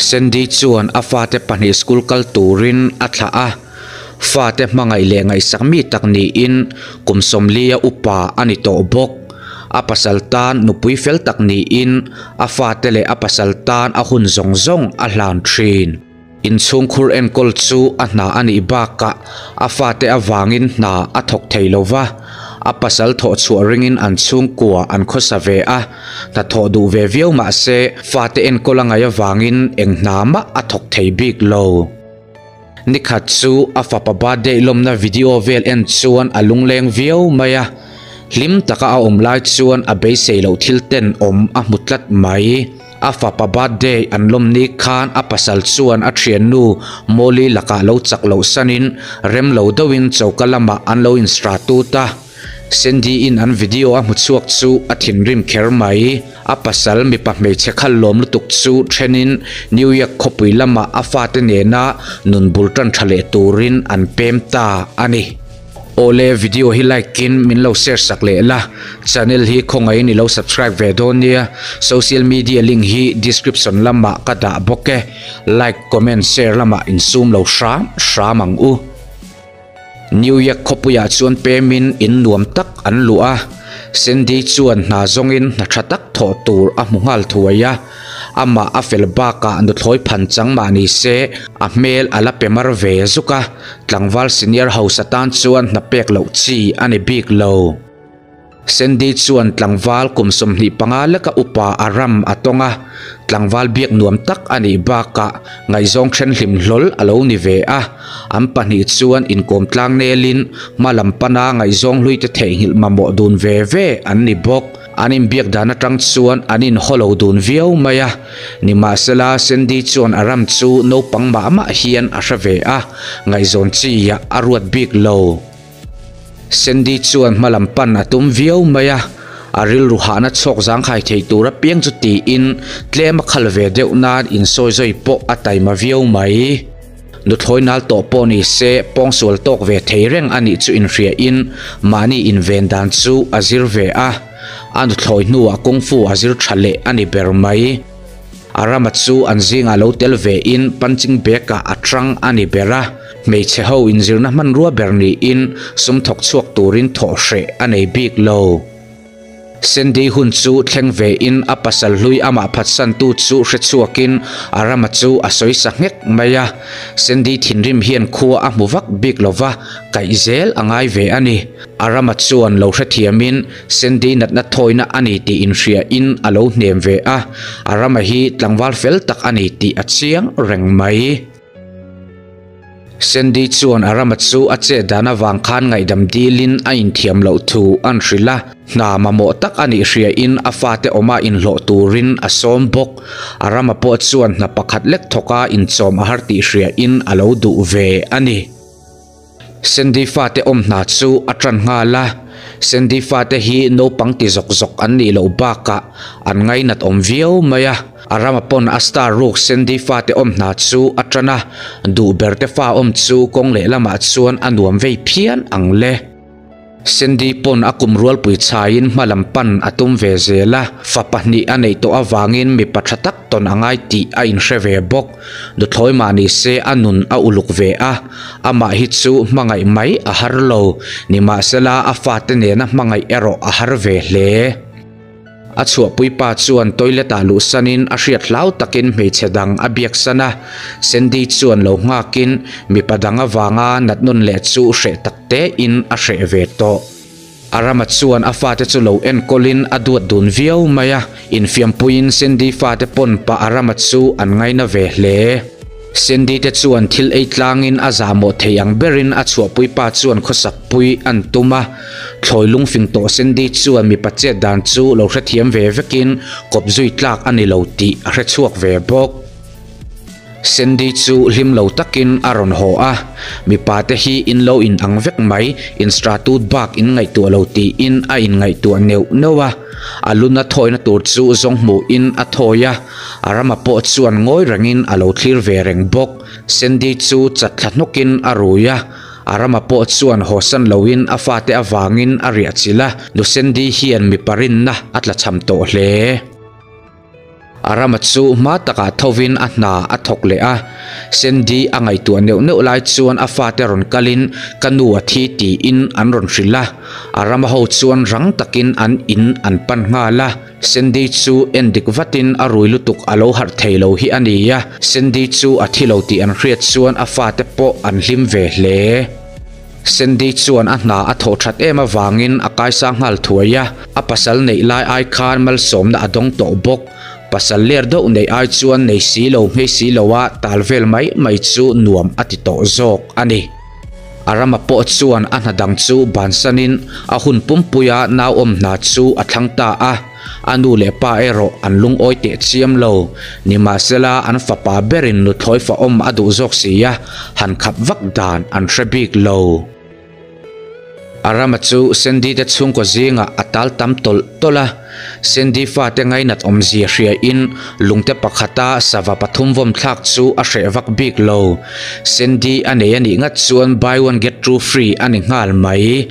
Sandy chuan a fate pahnih school kal turin a thlah a, fate hmangaih leh ngaihsak mi tak niin kum sawmlia upa a ni tawh bawk. A pasal tan nupui fel tak niin a fate leh a pasal tan a hun zawng zawng a hlan thin. Inchhungkhur enkawl chu a hna a nih bakah a fate avangin hna a thawk thei lo va, a pasal thawh chhuah ringin an chhungkua an khawsa ve a, hna thawh duh ve viau mah se fate enkawl a ngaih avangin eng hna mah a thawk thei bik lo. Nikhat chu a fapa birthday lawmna video vel en chuan a lungleng viau mai a, hlim taka a awm lai chuan a beisei loh thil ten awm a hmu tlat mai. A fapa birthday an lawm ni khan a pasal chuan a thiannu Molly lakah lo chak loh sanin rem lo deuhin choka lamah an lo instra tut a. Sandy-in an video a hmu chhuak chu a thinrim kher mai. A pasal mipa hmeichhe khal lawm lutuk chu thenin New York khawpui lamah a fate nena nun bul tan tha leh turin an pem ta a ni. Awle video hi like in min lo share sak leh la, channel hi khawngaihin i lo subscribe ve dawn nia, social media link hi description lamah ka dah bawk e, like comment share lamah insum lo hram hram ang u. New York khawpuiah chuan pemin in nuam tak an luh a, Sandy chuan hna zawngin hna tha tak thawh tur a hmu nghal thuai a. Amah a fel bakah nuthlawi phan chang mah ni se a hmel a la pe mar ve zuk a, tlangval senior hausa tan chuan hna pek loh chi a ni bik lo. Sandy chuan tlangval kum 25 leka upa a ram a tawng a, tlangval biak nuam tak a nih bakah ngaihzawng then hlim hlawl a lo ni ve a, an pahnih chuan inkawm tlang nelin hma lam pana ngaihzawng hluite theihnghilh mamawh dun ve ve an ni bawk. An inbiak dan atang chuan an inhaw lo dun viau mai a, nimahsela Sandy chuan a ram chu naupang mah mah hian a hre ve a, ngaihzawn chi ah a ruat bik lo. Sandy chuan hma lam pan a tum viau mai a, a rilru hahna chhawk zangkhai thei tur apiang chu tiin tlem a khal ve deuh nan insawi zawi pawh a taima viau mai. Nuthlawi nal tawh pawh ni se pawngsual tawk ve thei reng a nih chu inhriain mahni inven dan chu a zir ve a, a nuthlawi hnuah kung fu a zir tha leh a ni ber mai. A rama chu an zingah lo tel vein punching bag-ah a tang a ni ber a, hmeichhe ho inzirna hmanrua ber niin sum thawk chhuak turin thawh hreh a nei bik lo. Sandy hun chu thleng ve in a pasal hlui amah phatsantu chu hre chhuakin a rama chu a sawi sa nghek mai a. Sandy thinrim hian khua a hmu vak bik lo va, kaih zel a ngai ve a ni. A rama chuan lo hrethiamin Sandy natna thawina a ni tih inhria in a lo hnem ve a, a rama hi tlangval fel tak a ni tih a chiang reng mai. Sandy chuan a rama chu a chet dan avang khan ngaihdam dilin a inthiam loh thu an hrilh a, hna mamawh tak a nih hriain a fate awma inhlawh turin a sawm bawk. A rama pawh chuan hna pakhat lek thawka inchawm a har tih hriain a lo duh ve a ni. Sandy fate awm hna chu a tan nghal a, Sandy fate hi naupang ti zawk zawk an nih loh bakah an ngainat awm viau mai a. A rama pawn a star ruk Sandy fate awm hna chu a tan a, duh ber te fa awm chu kawng lehlamah chuan a nuam vei phian ang le. Sandy pawn a kum rualpui chhaiin hma lam pan a tum ve zel a, fa pahnih a neih tawh avangin mipa tha tak tawn a ngai tih a inhre ve bawk. Duthlawi mah ni se a nun a uluk ve a, amah hi chu hmangaih mai a har lo, nimahsela a fate nena hmangaih erawh a har ve hle. A chhuahpui pa chuan toilet ah luhsanin a hriat hlau takin hmeichhe dang a biaksan a, Sandy chuan lo nghakin mipa dang avanga nat nawn leh chu hreh tak tein a hreh ve tawh. A rama chuan a fate chu lo enkawlin a duat dun viau mai a, infiampuiin Sandy fate pawn pa a rama chu an ngaina ve hle. Sandy te chuan thil ei tlangin a zahmawh thei ang berin a chhuahpui pa chuan khawsakpui an tum a, Thlawi lungfing tawh Sandy chuan mipa chet dan chu lo hrethiam ve vekin kawp zui tlak a ni lo tih a hre chhuak ve bawk. Sandy chu hlim lo takin a rawn haw a, mipa te hi in lo in ang vek mai, instratut bak in ngaihtuah lo tiin a inngaihtuah neuh neuh a. A luna thawina tur chu zawng hmuhin a thawi a, a rama pawh chuan ngawi rengin a lo thlir ve reng bawk. Sandy chu chat thla hnawkin a rui a. A rama pawh chuan hawsan loin a fate avangin a riah chilh a, Nusendi hian mipa rinna a tlachham tawh hle. Arama chu hma takah thovin a hna a thawk leh a. Sandy a ngaihtuah neuh neuh lai chuan a fate rawn kalin ka nu a thi tiin an rawn hrilh a. Arama ho chuan rang takin an in an pan nghal a. Sandy chu en dik vatin a rui lutuk a lo harh thei lo hi a ni a. Sandy chu a thi lo tih an hriat chuan a fate pawh an hlim ve hle. Sandy chuan a hna a thawh that em avangin a kaisang nghal thuai a, a pasal neih lai ai khan malsawmna a dawng tawh bawk. Pasal ler deuh neih ai chuan nei si lo nghei si lo a tal vel mai mai chu nuam a ti tawh zawk a ni. A rama pawh chuan a hna dang chu bansanin a hun pumpuia nauawm hna chu a thlang ta a. A nu leh pa erawh an lungawi teh chiam lo. Nimahsela an fapa berin nuthlawi fahawm a duh zawk si a, han khap vak dan an hre bik lo. A rama chu Sandy te chhungkaw zingah a tal tam tawlh tawlh a, Sandy fate ngainat awmzia hriain lungte pakhata sava pathum vawm thlak chu a hreh vak bik lo. Sandy a nei a nih ngat chuan buy one get two free a ni nghal mai.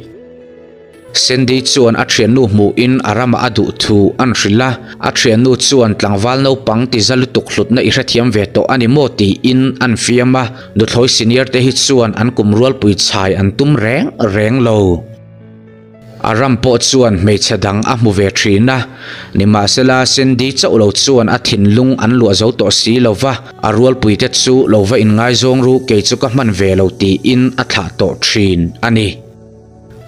Sandy chuan a thiannu hmuhin a rama a duh thu an hrilh a, a thiannu chuan tlangval naupang ti za lutuk hlutna i hrethiam ve tawh a ni maw tiin an fiam a, nuthlawi senior te hi chuan an kum rualpui chhai an tum reng reng lo. A ram pawh chuan hmeichhe dang a hmu ve thin a, nimahsela Sandy chauh lo chuan a thinlung an luah zo tawh si lo va, a rualpui te chu lo va inngaizawng ru kei chu ka hman ve lo tiin a thlah tawh thin a ni.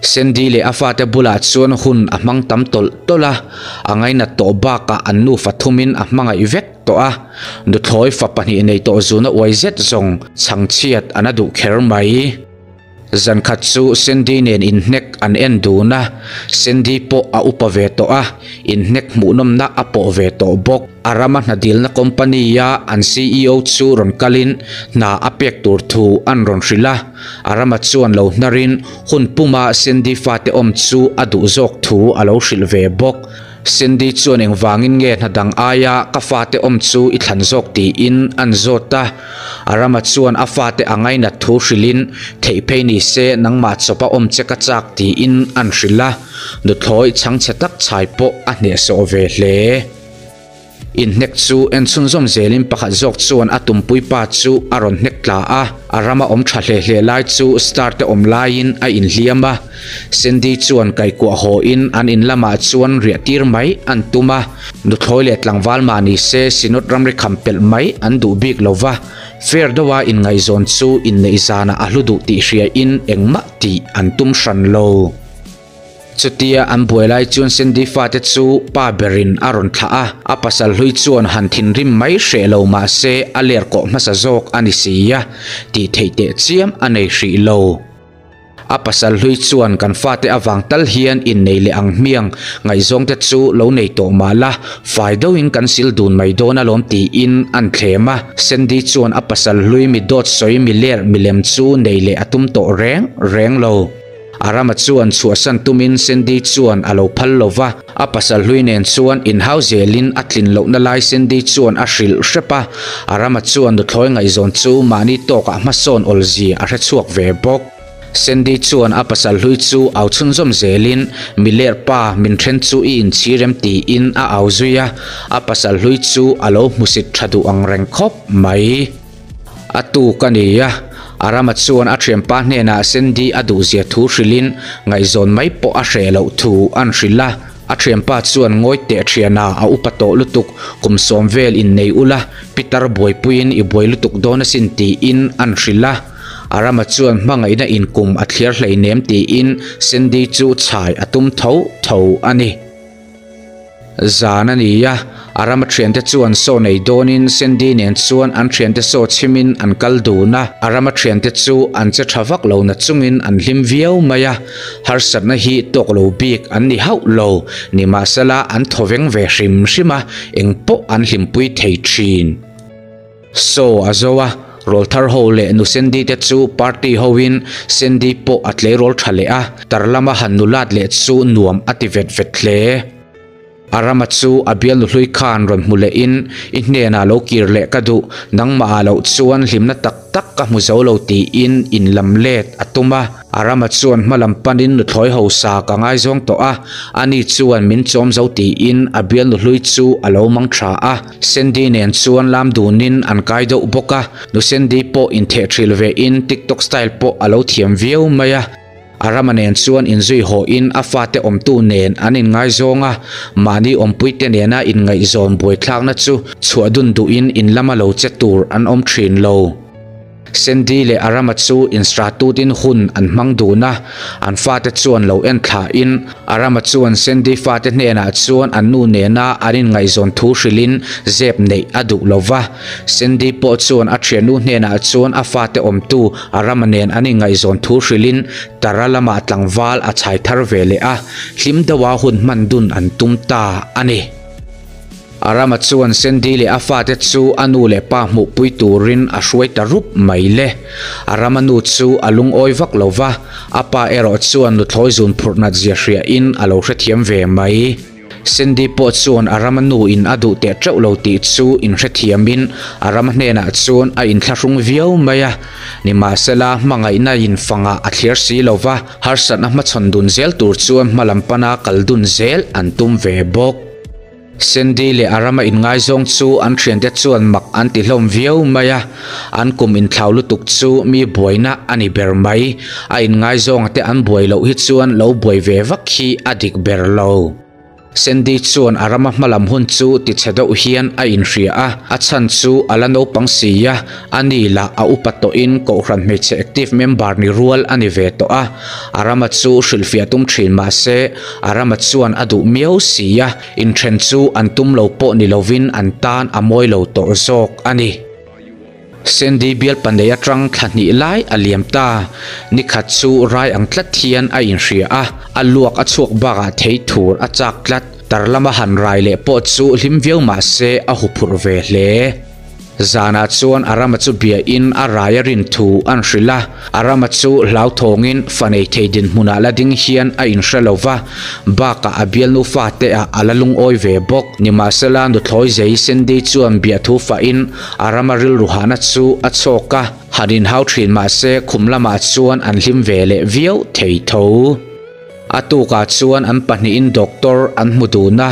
Sandy leh a fate bulah chuan hun a hmang tam tawlh tawlh a, a ngainat tawh bakah an nufa thumin a hmangaih vek tawh a. Nuthlawi fa pahnih nei tawh zuna uai zet zawng chhangchhiat an a duh kher mai. Zankhat chu Sandy nen inhnek an en dun a, Sandy pawh a upa ve tawh a, inhnek hmuhnawmna a pawh ve tawh bawk. A rama hna dilna company-a an CEO chu rawn kalin hna a pek tur thu an rawn hrilh a. A rama chuan lo hnarin hun puma Cindy fate awm chu a duh zawk thu a lo hrilh ve bawk. Cindy chuan engvangin nge hna dang aia ka fate awm chu i thlan zawk tiin an zawt a. A rama chuan a fate a ngainat thu hrilhin theih phei ni se nangmah chawpa awm che ka chak tiin an hrilh a. Nuthlawi chhangchhe tak chhai pawh a hnehsawh ve hle. Inhnek chu en chhunzawm zelin pakhat zawk chuan a tumpui pa chu a rawn hnek tla a, a rama awm tha hle hle lai chu star te awm laiin a inhliam a. Sandy chuan kaihkuah hawin an in lamah chuan riah tir mai an tum a, nuthlawi leh tlangval mah ni se Synod ramri kham pelh mai an duh bik lo va, fair deuha inngaihzawn chu inneih zanah a hlu duh tih hriain engmah tih an tum hran lo. Chutia an buai lai chuan Cindy fate chu pa berin a rawn thlah a, a pasal hlui chuan han thinrim mai hreh lo mah se a ler kawh hmasa zawk a ni si a, tih theih teh chiam a nei hrih lo. A pasal hlui chuan kan fate avang tal hian innei leh ang hmiang ngaihzawng te chu lo nei tawh mah la, fai deuhin kan sil dun mai dawn alawm tiin an thlem a. Cindy chuan a pasal hlui mi dawt sawi mi ler milem chu nei leh a tum tawh reng reng lo. A rama chuan chhuahsan tumin Cindy chuan a lo phal lo va, a pasal hlui nen chuan inhau zelin a tlin lohna lai Cindy chuan a hrilh hrep a, a rama chuan nuthlawi ngaihzawn chu mahni tawkah hmasawn awlzia a hrechhuak ve bawk. Cindy chuan a pasal hlui chu au chhunzawm zelin mi ler pa min then chu i inchhir em tiin a au zui a, a pasal hlui chu a lo hmusit tha duh ang reng khawp mai. A tuk a ni a, Arama chuan a thianpa hnenah Sandy a duhzia thu hrilhin ngaihzawn mai pawh a hreh loh thu an hrilh a. A thianpa chuan ngawi teh thiana a upa tawh lutuk, kum sawm vel innei ula, Peter buaipuiin i buai lutuk dawn asin tiin an hrilh a. Arama chuan hmangaihna inkum a thliar hleinem tiin Sandy chu chhai a tum tho tho a ni. Zan a ni a, a rama thiante chuan saw nei dawnin Sandy nen chuan an thiante saw chhimin an kal dun a, a rama thiante chu an che tha vak lo na chungin an hlim viau mai a, harsatna hi tawk lo bik an ni hauh lo, nimahsela an thawveng ve hrim hrim a, engpawh an hlimpui thei thin. Saw a zo a, rawlthar ho leh nu Sandy te chu party hoin Sandy pawh a tleirawl tha leh a, tar lama han nulat leh chu nuam a ti vet vet hle. Arama chu a bialnu hlui khan rawn hmu lehin, I hnenah lo kir leh ka duh, nangmah ah loh chuan hlimna tak tak ka hmu zo lo tiin in lam let a tum a. Arama chuan hmalam panin nuthlawi hausa ka ngaizawng tawh a, ani chuan min chawm zo tiin a bialnu hlui chu a lo mang tha a. Sandy nen chuan lam dunin an kai deuh bawk a, nu Sandy pawh intheh thil vein TikTok style pawh a lo thiam viau mai a. Arama nen chuan inzui hawhin a fate awmtu nen an inngaizawng a, mahni awmpuite nena inngaihzawn buaithlakna chu chhuah dun duhin in lama lo che tur an awm thin lo. Sandy leh Arama chu instratutin hun an hmang dun a, an fate chuan lo en thlahin Arama chuan Sandy fate hnenah chuan an nu nena an inngaihzawn thu hrilhin zep neih a duh lo va. Sandy pawh chuan a thiannu hnenah chuan a fate awmtu Arama nen an inngaihzawn thu hrilhin Tara lamah tlangval a chhai thar ve leh a, hlim deuha hun hman dun an tum ta a ni. Arama chuan Sandy leh a fate chu a nu leh pa hmuhpui turin a hruai ta rup mai le. Arama nu chu a lungawi vak lo va, a pa erawh chuan nuthlawi zun phurh nat zia hriain a lo hrethiam ve mai. Sandy pawh chuan Arama nu in a duh teh teuh lo tih chu inhrethiamin Arama hnenah chuan a inthlahrung viau mai a. Nimahsela, hmangaihna in fangah a thlir si lo va, harsatna hmachhawn dun zel tur chuan hmalam pana kal dun zel an tum ve bawk. Sandy leh Arama inngaizawng chu an thiante chuan mak an ti hlawm viau mai a, an kum inthlau lutuk chu mi buaina a ni ber mai. A inngaizawng te an buai loh hi chuan lo buai ve vak hi a dik ber lo. Sandy chuan Arama hmalam hun chu tichhe deuh hian a inhria a, a chhan chu a la naupang si a, a ni lah a upa tawhin Kohhran hmeichhe active member ni rual a ni ve tawh a. Arama chu hrilhfiah tum thin mah se, Arama chuan a duh miau si a, inthen chu an tum lo pawh ni lovin an tan a mawi lo tawh zawk a ni. Sandy bial panei atang thla hnih lai a liam ta. Nikhat chu rai ang tlat hian a inhria a, a luak a chhuak bakah thei thur a chak tlat. Tar lama han rai leh pawh chu hlim viau mah se a huphurh ve hle. Zanah chuan Arama chu biain a rai a rin thu an hrilh a, Arama chu hlauthawngin fa nei thei dinhmunah la ding hian a inhre lo va, bakah a bialnu fate ah a la lungawi ve bawk. Nimahsela nuthlawi zei Sandy chuan biahthu fahin Arama rilru hahna chu a chhawk a, han inhau thin mahse khum lamah chuan an hlim ve leh viau thei tho. A tukah chuan an pahnihin doctor an hmu dun a,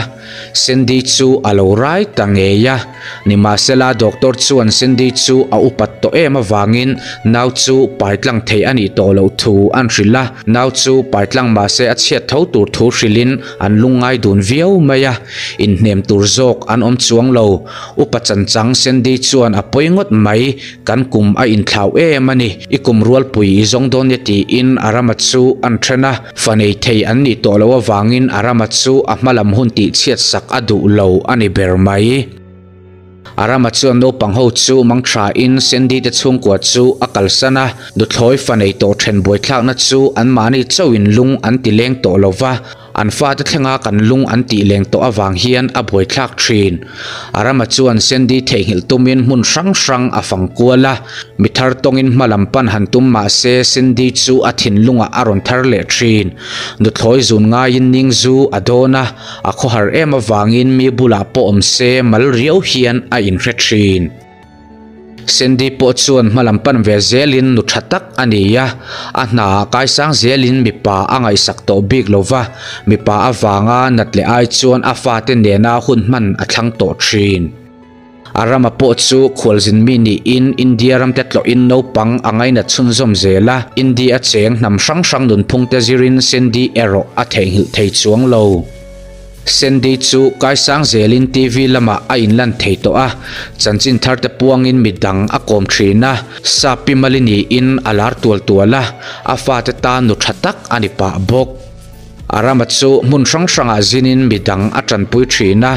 Cindy chu a lo rai ta ngei a. Nimahsela doctor chuan Cindy chu a upat tawh em avangin nau chu paitlang thei a nih tawh loh thu an hrilh a. Nau chu paitlang mahse a chhiat tho tur thu hrilhin an lungngai dun viau mai a, inhnem tur zawk an awm chuang lo. Upa chanchang Cindy chuan a pawi ngawt mai, Kan kum a inthlau em a ni, i kum rualpui i zawng dawn nia tiin a rama chu an then a, fa nei thei an nih tawh loh avangin a rama chu a hmalam hun tih chhiat sak a duh lo a ni ber mai. A rama chuan naupang ho chu mang tha in Sandy te chhungkua chu a kalsan a, nuthlawi fa nei tawh then buaithlakna chu anmahni chauhin lung an ti leng tawh lo va, An fate thlenga kan lung an tih leng tawh avang hian a buaithlak thin. Arama chuan Sandy theihnghilh tumin hmun hrang hrang a fang kual a, mi thar tawngin hma lam pan han tum mah se Sandy chu a thinlungah a rawn thar leh thin. Nuthlawi zun ngaiin ning zu a dawn a, a khawhar em avangin mi bulah pawh awm se mal riau hian a inhre thin. Sandy pawh chuan hmalam pan ve zelin nu tha tak a ni a, a hna ah kaisang zelin mipa a ngaihsak tawh bik lo va, mipa avanga nat leh ai chuan a fate nena hun hman a thlang tawh thin. A rama pawh chu khualzin mi niin India ramte tlawhin naupang a ngainat chhunzawm zel a, India cheng hnam hrang hrang nunphungte zirin Sandy erawh a theihnghilh thei chuang lo. Sandy chu kaisang zelin TV lamah a inlan thei tawh a, chanchin tharte puangin midang a kawm thin a, Sap Pi Mali niin a lar tual tual a, a fate tan nu tha tak a ni pah bawk. A rama chu hmun hrang hrangah zinin midang a tanpui thin a,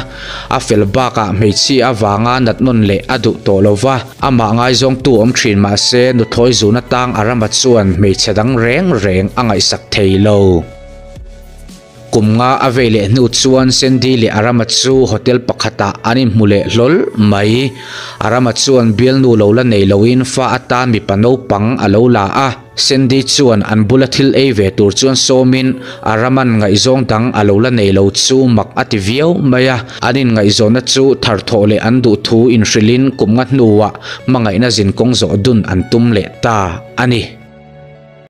a fel bakah hmeichhia avanga nat nawn leh a duh tawh lo va, amah ngaizawngtu awm thin mahse nuthlawi zun atang a rama chuan hmeichhe dang reng reng a ngaihsak thei lo. Kum nga a vei leh hnu chuan Sandy leh Arama chu hotel pakhatah an inhmu leh hlawl mai. Arama chuan bialnu lo la nei loin fa atan mipa naupang a lo la a. Sandy chuan an bula thil ei ve tur chuan sawmin Araman ngaihzawng dang a lo la nei lo chu mak a ti viau mai a. An inngaihzawnna chu tharthawh leh an duh thu inhrilhin kum nga hnuah hmangaihna zinkawng zawh dun an tum leh ta a ni.